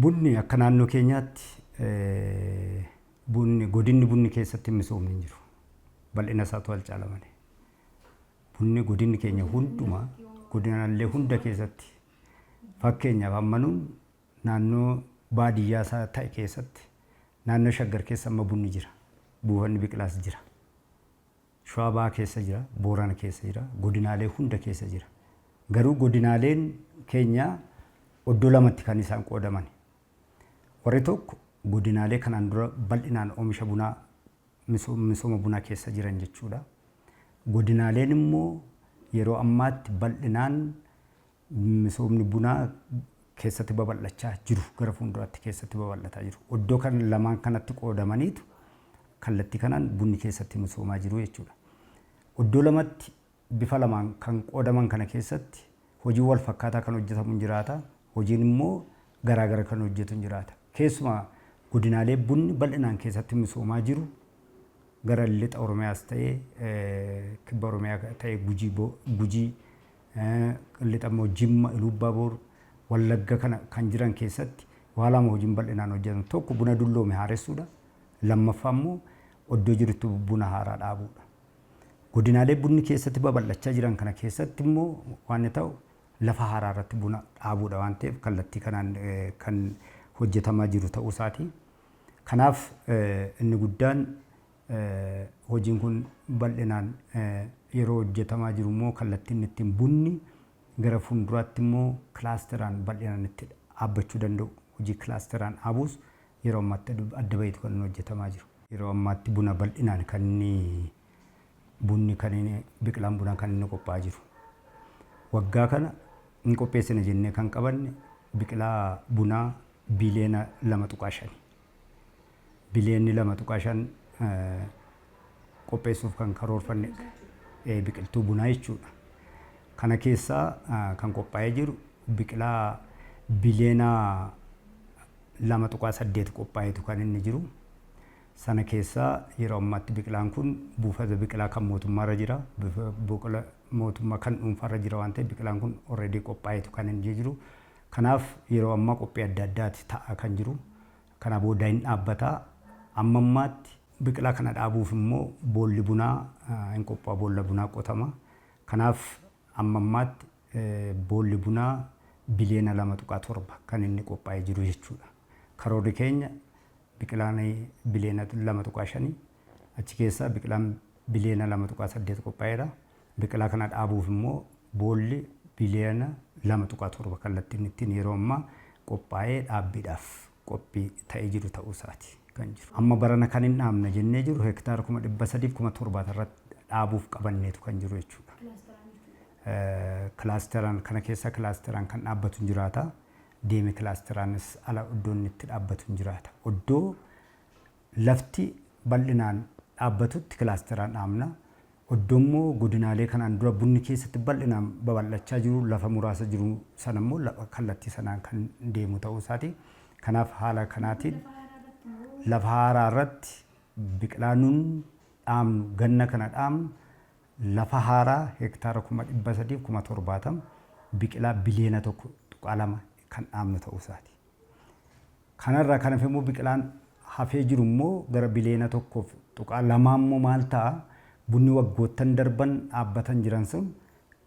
Bunni akka naannoo keenyaatti bunni godinni bunni keessatti hin misoomne hin jiru. Bal'ina isaatu wal caala malee. Bunni godinni keenya hundumaa godinaalee hunda keessatti, fakkeenyaaf amma nuun naannoo baadiyyaa isaa ta'e keessatti, naannoo Shaggar keessa amma bunni jira. Buufanni biqilaas jira. Shawaa Bahaa keessa jira, Boorana keessa jira, godinaalee hunda keessa jira. Garuu godinaaleen keenya oddoo lamatti kan isaan qoodaman. Warri tokko godinaalee kanaan dura bal'inaan oomisha bunaa, misooma bunaa keessa jiran jechuudha. Godinaaleen immoo yeroo ammaatti bal'inaan misoomni bunaa keessatti babal'achaa jiru, gara fuulduraatti keessatti babal'ataa jiru. Oddoo kan lamaan kanatti qoodamaniitu kallattii kanaan bunni keessatti misoomaa jiru jechuudha. Oddoo lamatti bifa lamaan kan qoodaman kana keessatti hojiin wal fakkaataa kan hojjetamu hin jiraata, hojiin immoo garaagara kan hojjetu hin jiraata. Keessumaa godinaalee bunni bal'inaan keessatti misoomaa jiru gara lixa Oromiyaas ta'ee kibba Oromiyaa ta'ee Gujii, lixa immoo Jimma, Iluubbaaboor, Wallagga kana kan jiran keessatti waa lama hojiin bal'inaan hojjetamu. Tokko buna dulloome haaressuudha. Lammaffaa immoo oddoo jirutti buna haaraa dhaabuudha. Godinaalee bunni keessatti babal'achaa jiran kana keessatti immoo waan ta'u lafa haaraa irratti buna dhaabuudha waan ta'eef kallattii kanaan kan hojjetamaa jiru ta'uu isaati. Kanaaf inni guddaan hojiin kun bal'inaan yeroo hojjetamaa jiru immoo kallattiin ittiin bunni gara fuulduraatti immoo kilaasteraan bal'inaan itti dhaabbachuu danda'u, hojii kilaasteraan dhaabuus yeroo ammaatti adda baheetu kan inni hojjetamaa jiru. Yeroo ammaatti buna bal'inaan kan inni bunni kan inni biqilaan bunaa kan inni qophaa'aa jiru. Waggaa kana hin qopheessina jennee kan qabanne biqilaa bunaa biliyoona 2.5. Biliyoonni 2.5 qopheessuuf kan karoorfanne biqiltuu bunaa jechuudha. Kana keessaa kan qophaa'ee jiru biqilaa biliyoona 2.8 qophaa'eetu kan inni jiru. Sana keessaa yeroo ammaatti biqilaan kun buufata biqilaa kan mootummaarra jira. Biqila mootummaa kan dhuunfaarra jira waan ta'eef biqilaan kun already qophaa'eetu kan inni jiru. Kanaaf yeroo ammaa qophii adda addaati ta'aa kan jiru. Kana booda hin dhaabbata. Amma ammaatti biqilaa kana dhaabuuf immoo boolli bunaa hin qophaa'a, boolla bunaa qotama. Kanaaf amma ammaatti boolli bunaa biliyoona 2.7 kan inni qophaa'ee jiru jechuudha. Karoorri keenya biqilaan biliyoona 2.5, achi keessaa biqilaan biliyoona 2.8 qophaa'eera. Biqilaa kana dhaabuuf immoo boolli biliyoona 2.7 kallattiin ittiin yeroo ammaa qophaa'ee dhaabbiidhaaf qophii ta'ee jiru ta'uu isaati kan jiru. Amma barana kan hin dhaabna jennee jiru hektaara 370,000 irratti dhaabuuf qabanneetu kan jiru jechuudha. Kilaasteraan kana keessa kilaasteraan kan dhaabbatu hin jiraata. Deeme kilaasteraanis ala iddoo inni itti dhaabbatu hin jiraata. Iddoo lafti bal'inaan dhaabbatutti kilaasteraan dhaabna. Iddoo immoo godinaalee kanaan dura bunni keessatti bal'inaan babal'achaa jiru, lafa muraasa jiru sana immoo kallattii sanaan kan deemu ta'uu isaati. Kanaaf haala kanaatiin lafa haaraa irratti biqilaa nun dhaabnu, ganna kana dhaabnu, lafa haaraa hektaara 370,000, biqilaa biliyoona 1.2 kan dhaabnu ta'uu isaati. Kanarraa kan hafe immoo, biqilaan hafee jiru immoo gara biliyoona 1.2 immoo maal ta'a? Bunni waggoottan darban dhaabbatan jiran sun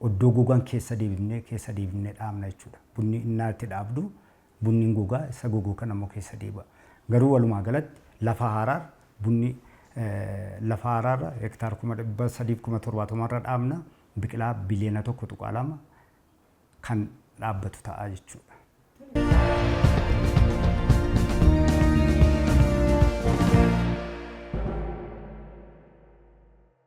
oddoo gogan keessa deebifnee dhaabna jechuudha. Bunni innaa itti dhaabdu bunni hin gogaa, isa goguu kana immoo keessa deebi'a. Garuu walumaa galatti lafa haaraa bunni lafa haaraarra hektaara 370,000 irra dhaabna, biqilaa biliyoona 1.2 kan dhaabbatu ta'a jechuudha.